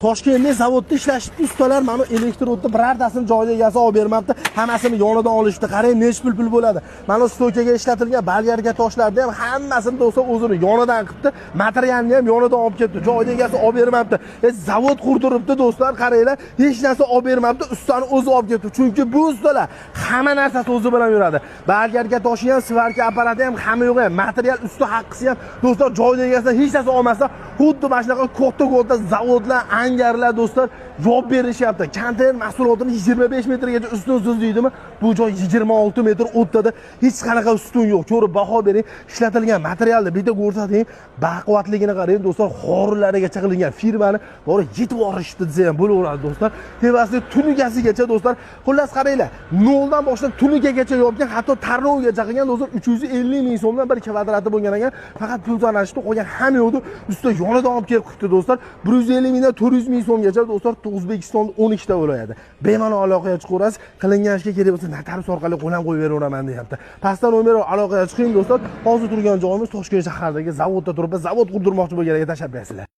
Toshkentda zavodda ishlashibdi ustalar, mana elektrodni birortasini joyida egasi olib bermabdi, hammasini yonidan olishdi. Qarang, nechi pul bo'ladi. Mana стойка ga ishlatilgan bolgarka toshlarni ham hammasini, do'stlar, o'zini yonidan qilibdi, materialni ham yonidan olib ketdi, joyida egasi olib bermabdi. Zavod qurdiribdi, do'stlar, qaranglar, hech narsa olib bermabdi, ustani o'zi olib ketdi. Chunki bu ustalar hamma narsasi o'zi bilan yuradi. Bolgarka toshi ham, svarka apparati ham, hamma yo'q ham, material usta haqqisi ham, do'stlar, joyida egasidan hech narsa olmasdan, xuddi mana shunaqa katta katta zavodlar, angarlar, do'stlar, yopib berishyapti. Konteyner mahsulotini 25 metrgacha ustunsiz deydimi? Bu joy 26 metr o'rtada hech qanaqa ustun yo'q. Ko'rib baho bering. Ishlatilgan materialni bitta ko'rsating, baquvvatligini qarang, do'stlar, xorilarigacha qilingan firmani borib yetib borishdi desa ham bo'laveradi, do'stlar. Tepasida tunugasigacha, do'stlar. Xullas, qaranglar, noldan boshlab tunugagacha yopgan, hatto tarnovigacha qilgan, do'stlar, 350 ming so'mdan bir kvadrati bo'lgan ekan. Faqat pul sanashdi, qolgan hamma yo'qni usta yonidan olib kelib qilibdi, do'stlar. 150 mingdan 400 ming so'mgacha, do'stlar, O'zbekistonda 12 ta viloyati. Bemalol aloqaga chiqaverasiz. Qilingan ishga kerak bo'lsa, notarius orqali qo'l ham qo'yib beraveraman deyapti. Pastdan nomer aloqaga chiqing, do'stlar. Hozir turgan joyimiz Toshkent shahridagi zavodda turibmiz. Zavod qurdirmoqchi bo'lganlarga tashlab berasizlar.